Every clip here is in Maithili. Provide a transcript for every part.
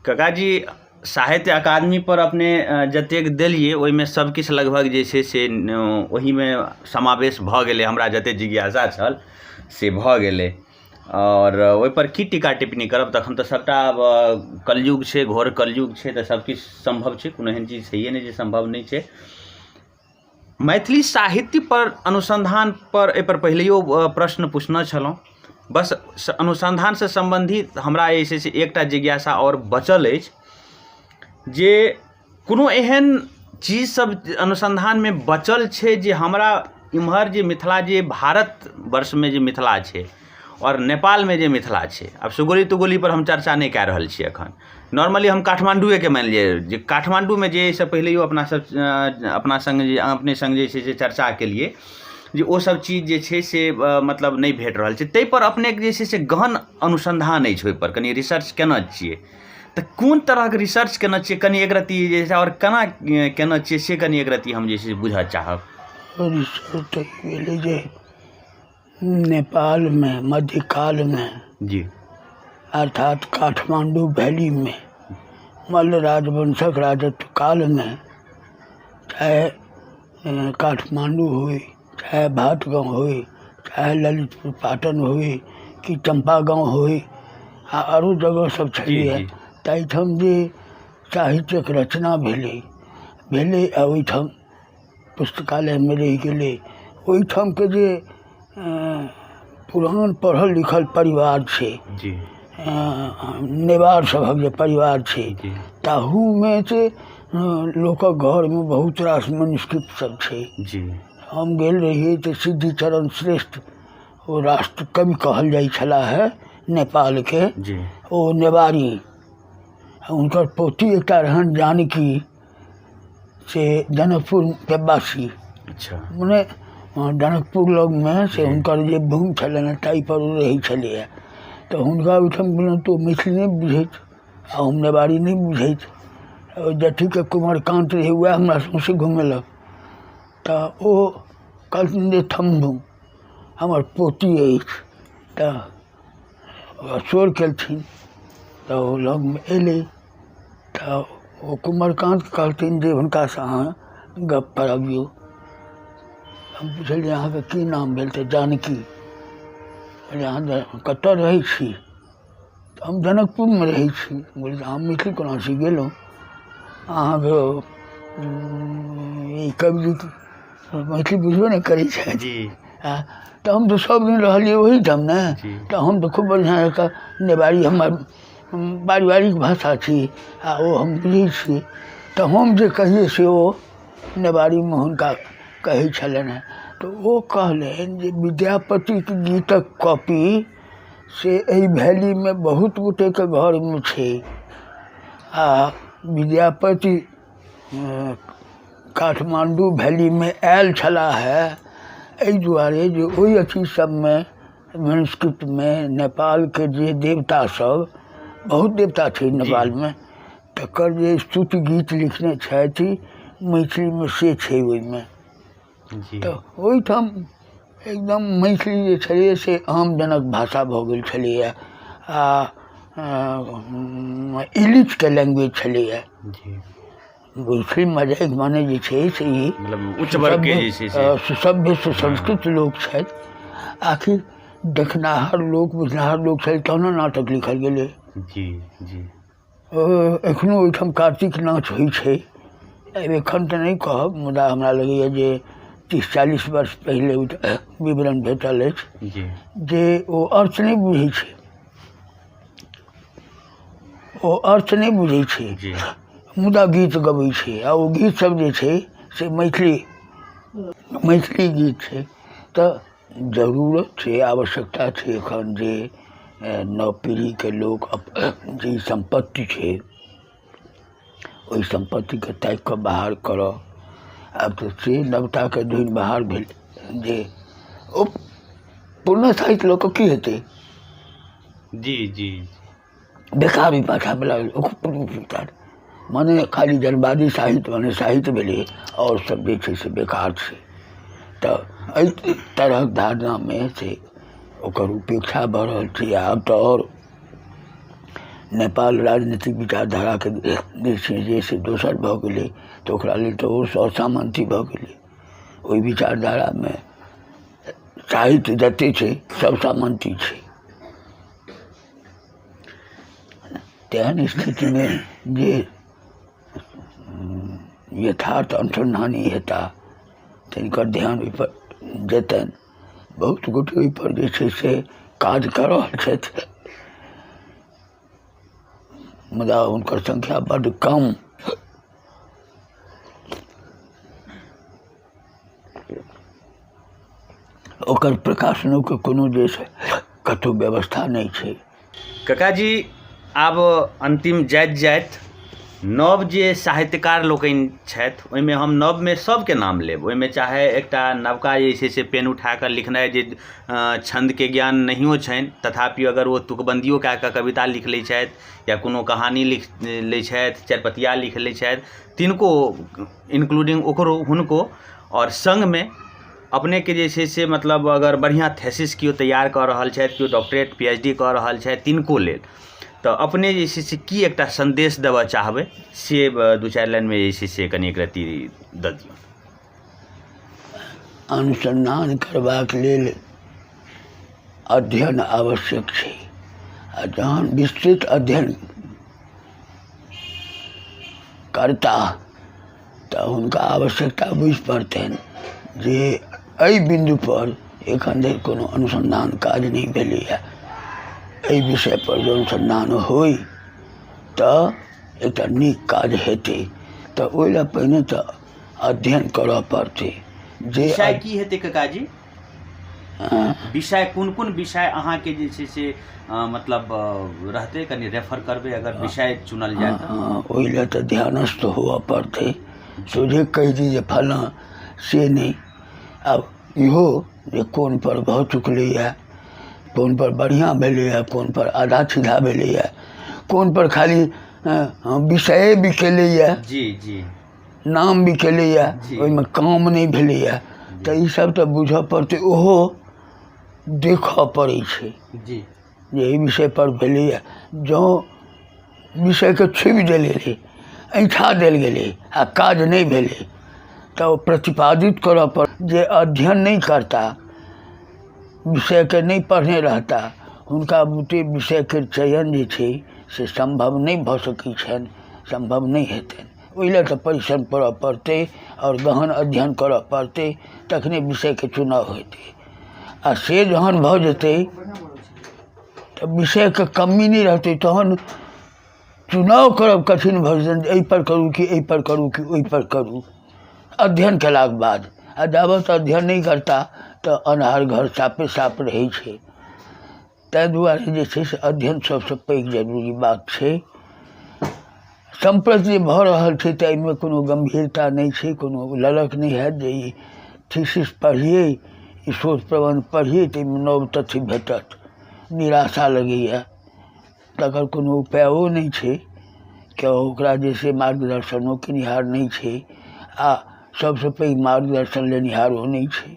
काकाजी, साहित्य अकादमी पर अपने जतेक देलियै ओहिमे सब किछु लगभग जे छै से ओहिमे समावेश भऽ गेलै। हमरा जतेक जिज्ञासा छल से भऽ गेलै। आओर ओहिपर की टीका टिप्पणी करब, तखन तऽ सभटा आब कलयुग छै, घोर कलयुग छै, तऽ सभ किछु सम्भव छै। कोनो एहन चीज छैहे नहि जे सम्भव नहि छै। मैथिली साहित्यपर अनुसन्धानपर एहिपर पहिलैओ प्रश्न पुछने छलहुँ। बस अनुसन्धानसँ सम्बन्धित हमरा जे छै से एकटा जिज्ञासा आओर बचल अछि जे कोनो एहन चीज सब अनुसन्धानमे बचल छै जे हमरा इम्हर जे मिथिला, जे भारत वर्षमे जे मिथिला छै आओर नेपालमे जे मिथिला छै, आब सुगौली तुगौली पर हम चर्चा नहि कए रहल छी। एखन नॉर्मली हम काठमाण्डुएके मानि लिअ जे काठमाण्डूमे जे एहिसँ पहिलैओ अपना सब अपना सङ्ग जे अपने सङ्ग जे छै से चर्चा केलियै जे ओसब चीज जे छै से मतलब नहि भेट रहल छै, ताहिपर अपनेके जे छै से गहन अनुसन्धान अछि, ओहिपर कनि रिसर्च केने छियै तऽ कोन तरहके रिसर्च केने छियै, कनि एक रत्ती जे छै आओर केना केने छियै से कनि एक रत्ती हम जे छै से बुझऽ चाहब। रिसर्च तऽ ई भेलै जे नेपालमे मध्यकालमे अर्थात काठमाण्डू वैलीमे मल्ल राजवंशक राजत्व कालमे चाहे काठमाण्डू होइ, चाहे भात गाँव होइ, चाहे ललितपुर पाटन होइ कि चम्पा गाँव होइ आ आरो जगह सब छलैए, ताहिठाम जे साहित्यक रचना भेलै भेलै आ ओहिठाम पुस्तकालयमे रहि गेलै। ओहिठामके जे पुरान पढ़ल लिखल परिवार छै, नेवार सभक जे परिवार छै, ताहूमे से लोकक घरमे बहुत रास मनुस्क्रिप्ट सब छै। हम गेल रहियै तऽ सिद्धिचरण श्रेष्ठ, ओ राष्ट्रकवि कहल जाइ छलाह हे नेपालके, ओ नेवारी, हुनकर पोती एकटा रहनि जानकी, से जनकपुरके वासी। मने जनकपुर लगमे से हुनकर जे भूमि छलनि हेँ ताहिपर ओ रहै छलैए। तऽ हुनका ओहिठाम गेलहुँ तऽ ओ मैथिली नहि बुझैत आ हम नेवारी नहि बुझैत। जथीके कुमरकान्त रहै, उएह हमरा सौँसे घुमेलक। तऽ ओ कहलखिन जे थम्हू, हमर पोती अछि। तऽ शोर केलथिन तऽ ओ लगमे अयलै तऽ ओ कुमरकान्त कहलथिन जे हुनकासँ अहाँ गप्प करबियौ। हम पुछलियै, अहाँके की नाम भेल? तऽ जानकी। कहलियै, अहाँ कतऽ रहै छी? तऽ हम जनकपुरमे रहै छी। बोललियै, अहाँ मैथिली कोना सीख गेलहुँ? अहाँके ई कविजी मैथिली बुझबे नहि करै छथि। आँय, तऽ हम तऽ सब दिन रहलियै ओहीठाम ने, तऽ हम तऽ खूब बढ़िआँ जकाँ नेवारी हमर पारिवारिक भाषा छी आ ओ हम बुझै छियै। तऽ हम जे कहियै से ओ नेवारीमे हुनका कहै छलनि हेँ। तऽ ओ कहलनि जे विद्यापतिके गीतक कॉपी से एहि वैलीमे बहुत गोटेके घरमे छै आ विद्यापति काठमाण्डू वैलीमे आयल छलाह हे, एहि दुआरे जे ओहि अथी सबमे मैन्युस्क्रिप्टमे नेपालके जे देवता सब, बहुत देवता छै नेपालमे, तकर जे स्तुति गीत लिखने छथि मैथिलीमे से छै ओहिमे। तऽ ओहिठाम एकदम मैथिली जे छलैए से आमजनक भाषा भऽ गेल छलैए आ इलिटके लैंग्वेज छलैए। मैथिली मजाक माने जे छै से ई मतलब उच्च वर्गके जे छै से सुसभ्य सुसंस्कृत लोक छथि। आखिर देखनाहर लोक बुझनाहर लोक छलै तहन ने नाटक लिखल गेलै। जी जी एखनो ओहिठाम कार्तिक नाच होइ छै। एखन तऽ नहि कहब, मुदा हमरा लगैए जे 30-40 वर्ष पहिले विवरण भेटल अछि जे ओ अर्थ नहि बुझै छै, ओ अर्थ नहि बुझै छै, मुदा गीत गबै छै आ ओ गीतसभ जे छै से मैथिली मैथिली गीत छै। तऽ जरूरत छै, आवश्यकता छै एखन जे नव पीढ़ीके लोक जे ई सम्पत्ति छै ओहि सम्पत्तिके ताकि कऽ बाहर करऽ। आब तऽ से नवताके धुनि बाहर भेल जे ओ पुरना साहित्य लऽ कऽ की हेतै। जी जी बेकार पाछाँमे लागल ओकर मने खाली जनवादी साहित्य मने साहित्य भेलै, आओर सब जे छै से बेकार छै। तऽ एहि तरहक धारणामे से ओकर उपेक्षा भऽ रहल छै। आब तऽ आओर नेपाल राजनीतिक विचारधाराके दृष्टिसँ जे से दोसर भऽ गेलै, तऽ ओकरा लेल तऽ ओ असामन्ती भऽ गेलै। ओहि विचारधारामे साहित्य जते छै सब सामन्ती छै। तेहन स्थितिमे जे यथार्थ अनुसन्धानी हेता तिनकर ध्यान ओहिपर जेतनि। बहुत गोटे ओहिपर जे छै से काज कऽ रहल छथि, मुदा हुनकर संख्या बड्ड कम। ओकर प्रकाशनोके कोनो जे छै कतहु व्यवस्था नहि छै। काकाजी, आब अन्तिम जाइत जाइत नव जे साहित्यकार लोकनि छथि, ओहिमे हम नवमे सभके नाम लेब। ओहिमे चाहे एकटा नवका जे छै से पेन उठा कऽ लिखनाइ जे छन्दके ज्ञान नहियो छनि, तथापि अगर ओ तुकबन्दियो कए कऽ कविता लिख लै छथि या कोनो कहानी लिख लै छथि, चरिपतिया लिख लै छथि, तिनको इन्क्लूडिंग ओकरो हुनको, आओर सङ्गमे अपनेके जे छै से मतलब अगर बढ़िआँ थेसिस केओ तैयार कऽ रहल छथि, केओ डॉक्टरेट पी एच डी कऽ रहल छथि, तिनको लेल तऽ अपने जे छै से की एकटा सन्देश देबऽ चाहबै, से दू चारि लाइनमे जे छै से कनि एक रत्ती दऽ दियौ। अनुसन्धान करबाक लेल अध्ययन आवश्यक छै, आ जहन विस्तृत अध्ययन करता तऽ हुनका आवश्यकता बुझि पड़तनि जे एहि बिन्दुपर एखन धरि कोनो अनुसन्धान काज नहि भेलैए। एहि विषयपर जँ अनुसन्धान होइ तऽ एकटा नीक काज हेतै। तऽ ओहि लए पहिने तऽ अध्ययन करऽ पड़तै जे विषय की हेतै काकाजी? विषय कोन कोन विषय अहाँके जे छै से मतलब रहतै, कनि रेफर करबै अगर विषय चुनल जाय तऽ? ओहि लए तऽ ध्यानस्थ हुअ पड़तै। सोझे कहि दी जे फलाँ से नहि। आब इहो जे कोन पर भऽ चुकलैए, कोन पर बढ़िआँ भेलैए, कोन पर आधा छिधा भेलैए, कोन पर खाली विषये बिकेलैए, जी जी नाम बिकेलैए, ओहिमे काम नहि भेलैए, तऽ ईसब तऽ बुझऽ पड़तै, ओहो देखऽ पड़ै छै जे एहि विषयपर भेलैए। जँ विषयके छुबि देल गेलै, ऐँठा देल गेलै आ काज नहि भेलै, तऽ ओ प्रतिपादित करऽ पड़। जे अध्ययन नहि करता, विषयके नहि पढ़ने रहता, हुनका बुते विषयके चयन जे छै से सम्भव नहि भऽ सकै छनि, सम्भव नहि हेतनि। ओहि लए तऽ परिश्रम करऽ पड़तै आओर गहन अध्ययन करऽ पड़तै, तखने विषयके चुनाव हेतै। आ से जहन भऽ जेतै तऽ विषयके कमी नहि रहतै, तहन चुनाव करब कठिन भऽ जेतनि, एहिपर करू कि एहिपर करू कि ओहिपर करू, अध्ययन केलाके बाद। आ जाबत अध्ययन नहि करता तऽ अन्हार घर साफे साफ रहै छै। ताहि दुआरे जे छै से अध्ययन सबसँ पैघ जरूरी बात छै। सम्प्रति जे भऽ रहल छै ताहिमे कोनो गम्भीरता नहि छै, कोनो ललक नहि हैत जे ई थीसिस पढ़ियै, ई शोध प्रबन्ध पढ़ियै, ताहिमे नव तथ्य भेटत। निराशा लगैए, तकर कोनो उपायो नहि छै, केओ ओकरा जे छै मार्गदर्शनो केनिहार नहि छै, आ सबसँ पैघ मार्गदर्शन लेनिहारो नहि छै।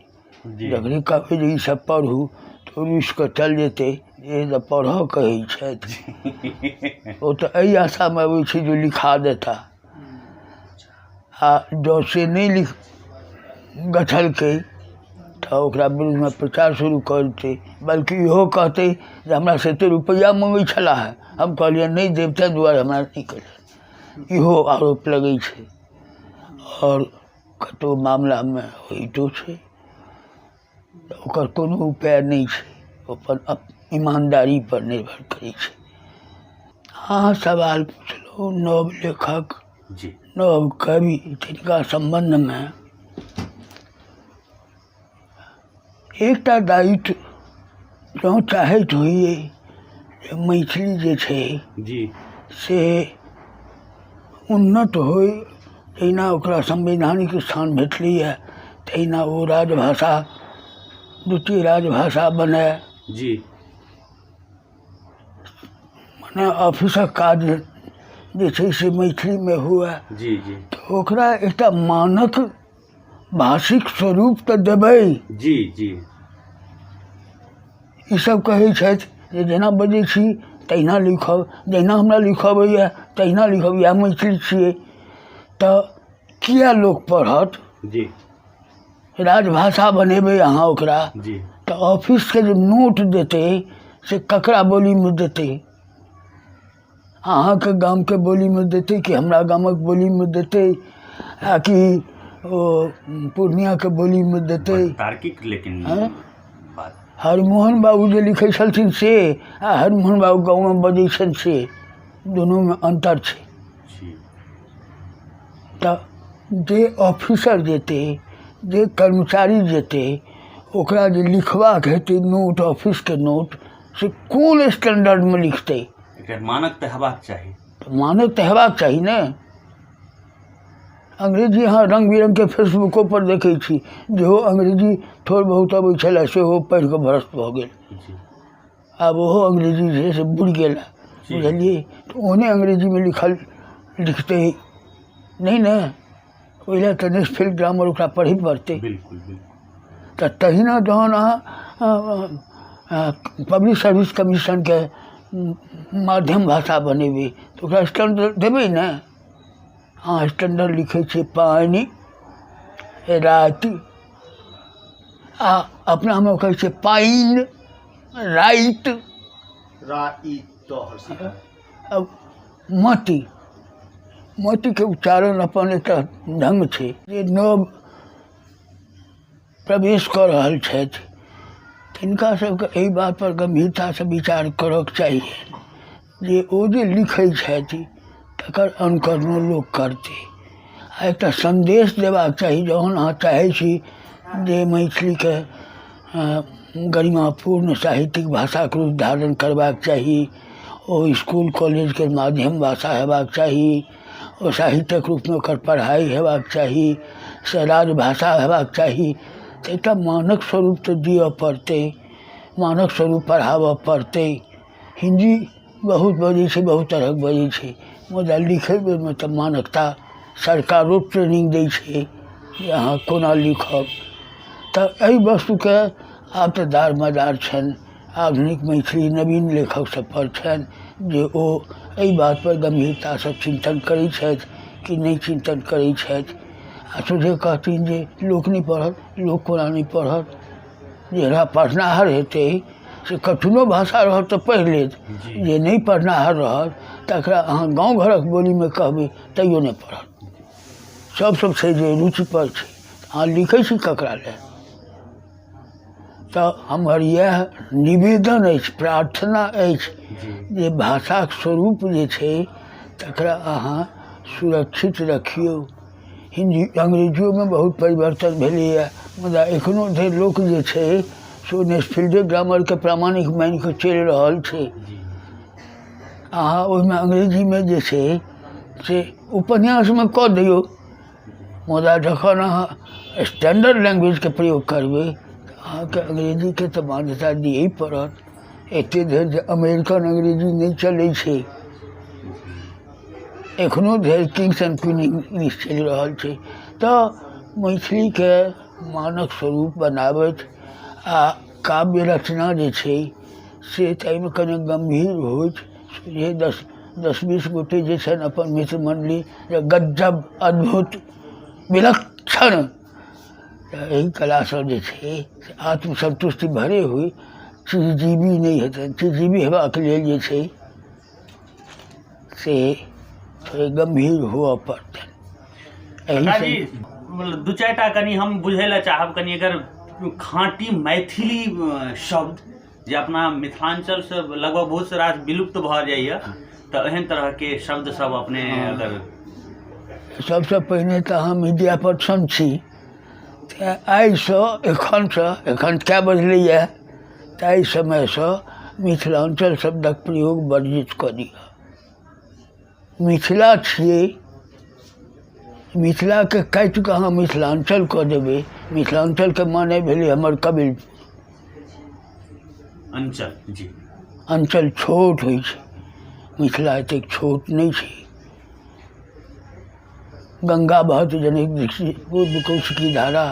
जखने कहबै जे ईसब पढ़ू तऽ ओ रुसि कऽ चलि जेतै जे तऽ पढ़ऽ कहै छथि। ओ तऽ एहि आशामे अबै छै जे लिखा देता, आ जँ से नहि लिख गछलकै तऽ ओकरा विरुद्धमे प्रचार शुरू कऽ देतै। बल्कि इहो कहतै जे हमरासँ एतेक रुपैआ मङ्गै छलाह हेँ, हम कहलियनि नहि देब, ताहि दुआरे हमरा नहि केलनि, इहो आरोप लगै छै। आओर कतहु मामलामे होइतो छै, तऽ ओकर कोनो उपाय नहि छै, अपन ईमानदारीपर निर्भर करै छै। अहाँ सवाल पुछलहुँ नव लेखक नव कवि तिनका सम्बन्धमे एकटा दायित्व जँ चाहैत होइए जे मैथिली जे छै से उन्नत होइ, तहिना ओकरा संवैधानिक स्थान भेटलैए, तहिना ओ राजभाषा द्वितीय राजभाषा बनय। मने ऑफिसक काज जे छै से मैथिलीमे हुए, तऽ ओकरा एकटा मानक भाषिक स्वरूप तऽ देबै। जी जी ईसब कहै छथि जे जेना बजै छी तहिना लिखब, जहिना हमरा लिखऽ अबैए तहिना लिखब, इएह मैथिली छियै। तऽ किए लोक पढ़त? जी। राजभाषा बनेबै अहाँ ओकरा। जी। तऽ ऑफिसके जे नोट देतै से ककरा बोलीमे देतै? अहाँके गामके बोलीमे देतै कि हमरा गामक बोलीमे देतै आ कि ओ पूर्णियाके बोलीमे देतै? तार्किक लेकिन आँय? बात। हरिमोहन बाबू जे लिखै छलथिन से आ हरिमोहन बाबू गाँवमे बजै छनि से दुनूमे अन्तर छै। जी। तऽ जे ऑफिसर जेतै, जे कर्मचारी जेतै, ओकरा जे लिखबाक हेतै नोट, ऑफिसके नोट, से कोन स्टैंडर्डमे लिखतै? एकटा मानक तऽ हेबाक चाही। तऽ मानक तऽ हेबाक चाही ने। अंग्रेजी अहाँ रङ्ग बिरङ्गके फेसबुकोपर देखै छी, जेहो अंग्रेजी थोड़ बहुत अबै छलए सेहो पढ़ि कऽ भ्रष्ट भऽ गेल। जी। आब ओहो अंग्रेजी जे छै से बुड़ि गेल हँ, बुझलियै? तऽ ओहने अंग्रेजीमे लिखल लिखतै नहि ने, ओहि लए तऽ नेसफिल्ड ग्रामर ओकरा पढ़ै पड़तै। बिल्कुल बिल्कुल। तऽ तहिना जहन अहाँ पब्लिक सर्विस कमीशनके माध्यम भाषा बनेबै तऽ ओकरा स्टैंडर्ड देबै ने। अहाँ स्टैंडर्ड लिखै छियै पानि राति, आ अपनामे कहै छियै पानि राति। रा ई त हर। अब मति, मतिके उच्चारण अपन एकटा ढङ्ग छै। जे नव प्रवेश कऽ रहल छथि तिनका सबके एहि बातपर गम्भीरतासँ विचार करऽके चाही जे ओ जे लिखै छथि तकर अनुकरणो लोक करतै। आ एकटा सन्देश देबाक चाही, जहन अहाँ चाहै छी जे मैथिलीके गरिमापूर्ण साहित्यिक भाषाके रूप धारण करबाक चाही, ओ इसकुल कॉलेजके माध्यम भाषा हेबाक चाही, ओ साहित्यक रूपमे ओकर पढ़ाइ हेबाक चाही, से राजभाषा हेबाक चाही, तऽ एकटा मानक स्वरूप तऽ दिअ पड़तै, मानक स्वरूप पढ़ाबऽ पड़तै। हिन्दी बहुत बजै छै, बहुत तरहक बजै छै, मुदा लिखै बेरमे तऽ मानकता सरकारो ट्रेनिंग दै छै जे अहाँ कोना लिखब। तऽ एहि वस्तुके आब तऽ दारमदार छनि आधुनिक मैथिली नवीन लेखक सबपर छनि जे ओ एहि बातपर गम्भीरतासँ चिन्तन करै छथि कि नहि चिन्तन करै छथि। आ सोझे कहथिन जे लोक नहि पढ़त, लोक कोना नहि पढ़त? जेकरा पढ़नाहर हेतै से कठिनो भाषा रहत तऽ पढ़ि लेत, जे नहि पढ़नाहर रहत तकरा अहाँ गाँव घरक बोलीमे कहबै तैयो नहि पढ़त। सब सब छै जे रुचिपर छै, अहाँ लिखै छी ककरा लए? तऽ हमर इएह निवेदन अछि, प्रार्थना अछि जे भाषाक स्वरूप जे छै तकरा अहाँ सुरक्षित रखियौ। हिन्दी अंग्रेजियोमे बहुत परिवर्तन भेलैए, मुदा एखनो धरि लोक जे छै से नेसफिल्डे ग्रामरके प्रामाणिक मानिकऽ चलि रहल छै। अहाँ ओहिमे अंग्रेजीमे जे छै से उपन्यासमे कऽ दियौ, मुदा जखन अहाँ स्टैंडर्ड लैंग्वेजके प्रयोग करबै तऽ अहाँके अंग्रेजीके तऽ मान्यता दिअ पड़त। एते धरि जे अमेरिकन अंग्रेजी नहि चलै छै, एखनो धरि किंग्स एंड क्वीन इंग्लिश चलि रहल छै। तऽ मैथिलीके मानक स्वरूप बनाबथि आ काव्य रचना जे छै से ताहिमे कनि गम्भीर होथि। जे दस 20 गोटे जे छनि अपन मित्र मण्डली जे गजब अद्भुत विलक्षण, तऽ एहि कलासँ जे छै से आत्मसन्तुष्टि भरे होइ, चिरजीवी नहि हेतनि। चिरजीवी हेबाक लेल जे छै से थोड़े गम्भीर हुअ पड़तनि। काकाजी, मतलब दू चारिटा कनि हम बुझै लए चाहब, कनि अगर खाँटी मैथिली शब्द जे अपना मिथिलाञ्चलसँ लगभग बहुत रास विलुप्त भऽ जाइए, तऽ एहन तरहके शब्द सब अपने अगर। सबसँ पहिने तऽ हम मीडिया पर्सन छी, तेँ आइसँ एखनसँ, एखन कए बजलैए, ताहि समयसँ मिथिलाञ्चल शब्दक प्रयोग वर्जित कऽ दिअ। मिथिला छियै, मिथिलाके काटि कऽ अहाँ मिथिलाञ्चल कऽ देबै। मिथिलाञ्चलके माने भेलै हमर कबिल अञ्चल। जी। अञ्चल छोट होइ छै, मिथिला एतेक छोट नहि छै। गंगा बहत जनक दृष्टि पूर्व कौशिकी धारा,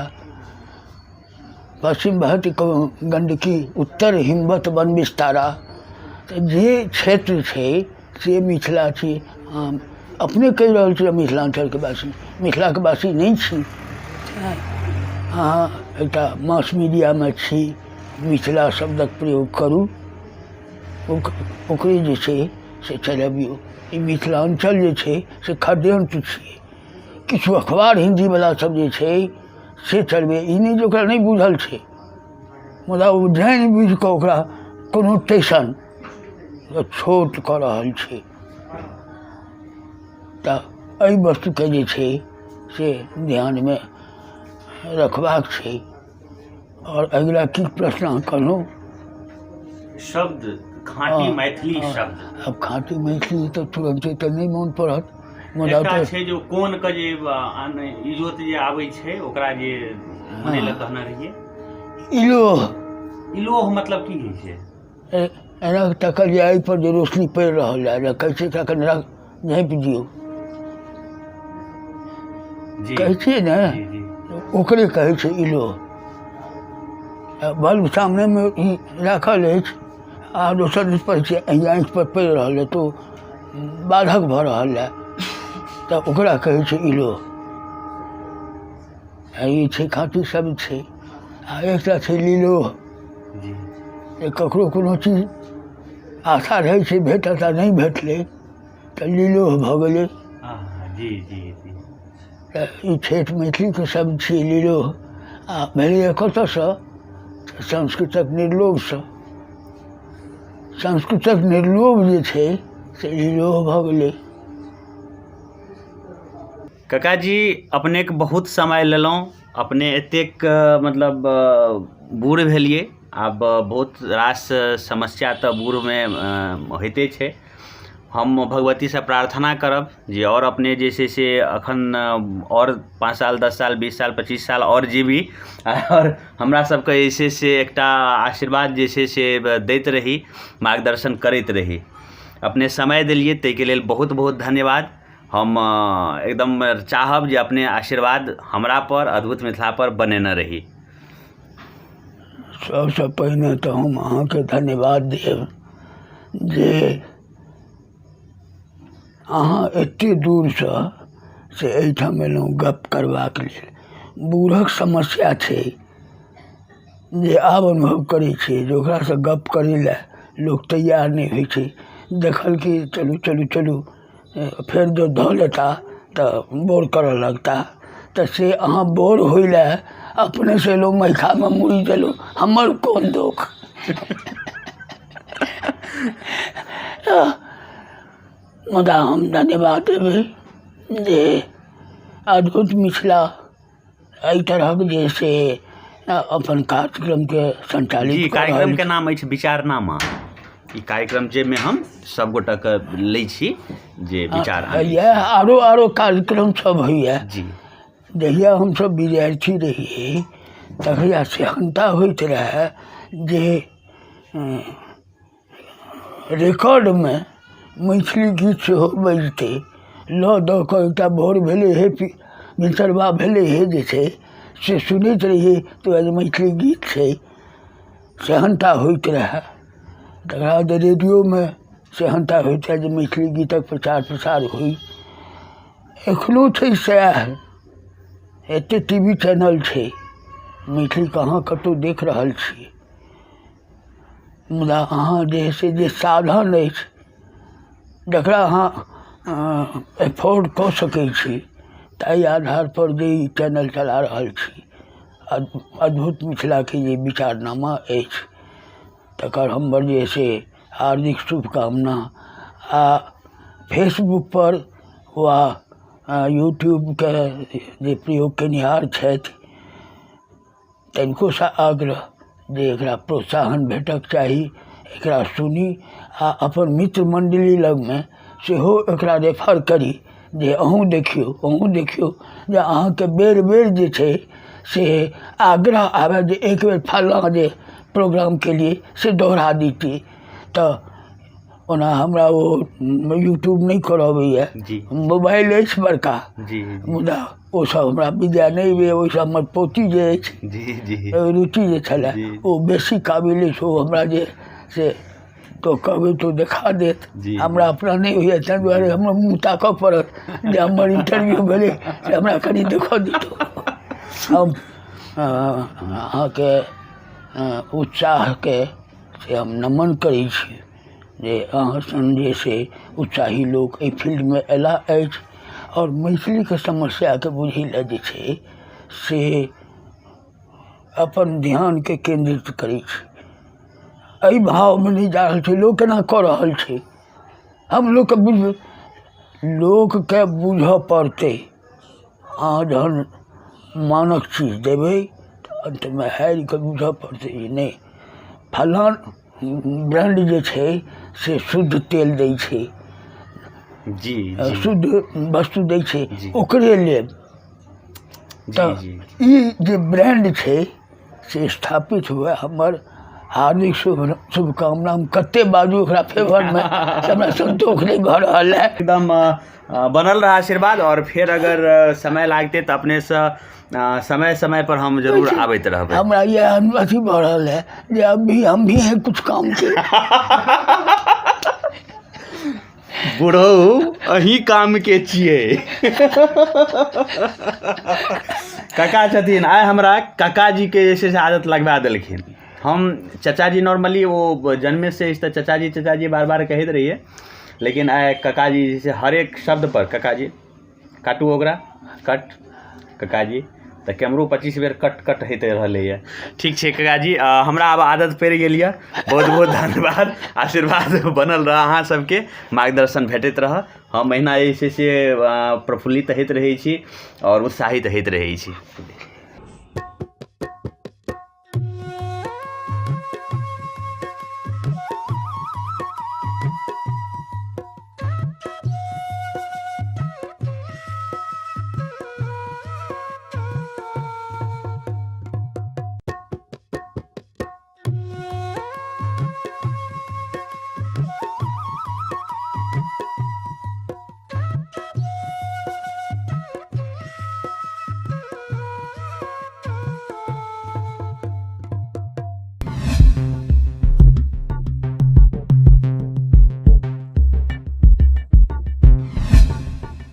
पश्चिम बहत गंडकी, उत्तर हिमवत वन विस्तारा। तऽ जे क्षेत्र छै से मिथिला छी। हम अपने कहि रहल छी मिथिलाञ्चलके वासी, मिथिलाके वासी नहि छी। अहाँ एकटा मास मीडियामे छी, मिथिला शब्दक प्रयोग करू, ओकरे जे छै से चलबियौ। ई मिथिलाञ्चल जे छै से खद्यन्त्र छियै। किछु अखबार हिन्दीवला सब जे छै से चलबै, ई नहि जे ओकरा नहि बुझल छै, मुदा ओ जानि बुझि कऽ ओकरा कोनो टेशन छोट कऽ रहल छै। तऽ एहि वस्तुके जे छै से ध्यानमे रखबाक छै। आओर अगिला की प्रश्न अहाँ कहलहुँ? शब्द खाँटी मैथिली शब्द। आब खाँटी मैथिली तऽ तुरन्ते तऽ नहि मोन पड़त, मुदा एकटा छै जे कोन के जे इजोत जे आबै छै ओकरा जे मने लए कहने रहियै इलोह। इलोह मतलब की होइ छै? एना तकल जे एहिपर जे रोशनी पड़ि रहल है, कहै छै एकरा कनि झाँपि दियौ, कहै छियै ने, ओकरे कहै छै इलो। बल्ब सामनेमे राखल अछि आ दोसर दिस पर छै, एहि आँखिपर पड़ि रहल है तऽ बाधक भऽ रहल है, तऽ ओकरा कहै छै इलो। आ ई छै खाँटी शब्द छै। आ एकटा छै लीलो, जे ककरो कोनो चीज आशा रहै छै भेटत आ नहि भेटलै तऽ लीलोह भऽ गेलै। जी जी जी तऽ ई ठेठ मैथिलीके शब्द छियै लीलोह। आ भेलैए कतऽसँ? संस्कृतक निर्लोभसँ। संस्कृतक निर्लोभ जे छै से लीलोह भऽ गेलै। काकाजी, अपनेके बहुत समय लेलहुँ। अपने एतेक मतलब बूढ़ भेलियै, आब बहुत रास समस्या तऽ बूढ़मे होइते छै। हम भगवतीसँ प्रार्थना करब जे आओर अपने जे छै से एखन आओर 5 साल, 10 साल, 20 साल, 25 साल आओर जीबी, आओर हमरा सबके जे छै से एकटा आशीर्वाद जे छै से दैत रही, मार्गदर्शन करैत रही। अपने समय देलियै ताहिके लेल बहुत बहुत धन्यवाद। हम एकदम चाहब जे अपने आशीर्वाद हमरा पर, अद्भुत मिथिला पर बनेने रही। सबसँ पहिने तऽ हम अहाँके धन्यवाद देब जे अहाँ एते दूरसँ से एहिठाम एलहुँ गप करबाक लेल। बूढ़क समस्या छै जे आब अनुभव करै छियै जे ओकरासँ गप करै लए लोक तैयार नहि होइ छै। देखल कि चलू चलू चलू, फेर जँ धऽ लेता तऽ बोर करऽ लगता। तऽ से अहाँ बोर होइ लए अपनेसँ एलहुँ, महिखामे मुड़ी देलहुँ, हमर कोन दोख? मुदा हम धन्यवाद देबै जे अद्भुत मिथिला एहि तरहक जे से अपन कार्यक्रमके संचालित जी। कार्यक्रमके नाम अछि विचारनामा। ई कार्यक्रम जाहिमे हम सब गोटेके लै छी जे विचार इएह आरो आरो कार्यक्रम सब होइए जी। जहिया हमसब विद्यार्थी रहियै तहिया सेहन्ता होइत रहए जे रिकॉर्डमे मैथिली गीत सेहो बजितै। लऽ दऽ कऽ एकटा भोर भेलै हे, भिनसरबा भेलै हे, जे छै से सुनैत रहियै तऽ जे मैथिली गीत छै, सेहन्ता होइत रहए। तकरा बाद रेडियोमे सेहन्ता होइत रहए जे मैथिली गीतक प्रचार प्रसार होइ। एखनो छै सएह, एतेक टी वी चैनल छै, मैथिली कहाँ कतहु देख रहल छियै। मुदा अहाँ जे है से जे साधन अछि जकरा अहाँ एफोर्ड कऽ सकै छी, ताहि आधारपर जे ई चैनल चला रहल छी, अद्भुत मिथिलाके जे विचारनामा अछि, तकर हमर जे से हार्दिक शुभकामना। आ फेसबुकपर वा यूट्यूबके जे प्रयोग केनिहार छथि तनिकोसँ आग्रह जे एकरा प्रोत्साहन भेटक चाही, एकरा सुनी आ अपन मित्र मण्डली लगमे सेहो एकरा रेफर करी जे अहूँ देखियौ, अहूँ देखियौ, जे अहाँके बेर बेर जे छै से आग्रह आबय जे एक बेर फल्लाँ जे प्रोग्राम केलियै से दोहरा दितियै। तऽ ओना हमरा ओ यूट्यूब नहि करऽ अबैए, मोबाइल अछि बड़का, मुदा ओसब हमरा विद्या नहि अइ। ओहिसँ हमर पोती जे अछि, रुचि जे छलै, ओ बेसी काबिल अछि, ओ हमरा जे से तऽ कहबै तऽ देखा देत। हमरा अपना नहि होइए, ताहि दुआरे हमरा मुँह ताकऽ पड़त जे हमर इंटरव्यू भेलै से हमरा कनि देखऽ दितौ। हम अहाँके उत्साहके से हम नमन करै छी जे अहाँ सन जे से उत्साही लोक एहि फील्डमे अयलाह अछि आओर मैथिलीके समस्याके बुझै लए जे छै से अपन ध्यानके केन्द्रित करै छी। एहि भावमे नहि जा रहल छै लोक केना कऽ रहल छै, हम लोकके बुझ लोकके बुझऽ पड़तै। अहाँ जहन मानक चीज देबै तऽ अन्तमे हारि कऽ बुझऽ पड़तै जे नहि फलाँ ब्राण्ड जे छै से शुद्ध तेल दै छै, जी शुद्ध वस्तु दै छै, ओकरे लेब। तऽ ई जे ब्राण्ड छै से स्थापित हुए, हमर हार्दिक शुभ शुभकामना। हम कते बाजू ओकरा फेवरमे से हमरा सन्तोष नहि भऽ रहल है। एकदम बनल रहा आशीर्वाद। आओर फेर अगर समय लागतै तऽ अपनेसँ समय समय पर हम जरूर आबैत रहबै। हमरा इएह अथी भऽ रहल है जे अभी हम भी हैं कुछ काम के। बुढ़ऊ अही काम के छियै। काका छथिन, आइ हमरा काका जी के जे छै से आदत लगबा देलखिन। हम चचाजी नॉर्मली ओ जन्मे से अछि तऽ चचाजी चचाजी बार बार कहैत रहियै, लेकिन आइ काकाजी जे छै हरेक शब्द पर काकाजी काटू ओकरा कट काकाजी, तऽ कैमरो 25 बेर कट कट होइत रहलैए। ठीक छै काकाजी, हमरा आब आदत पड़ि गेल यऽ। बहुत बहुत धन्यवाद, आशीर्वाद बनल रहऽ, अहाँ सबके मार्गदर्शन भेटैत रहऽ। हम अहिना जे छै से प्रफुल्लित होइत रहै छी आओर उत्साहित होइत रहै छी।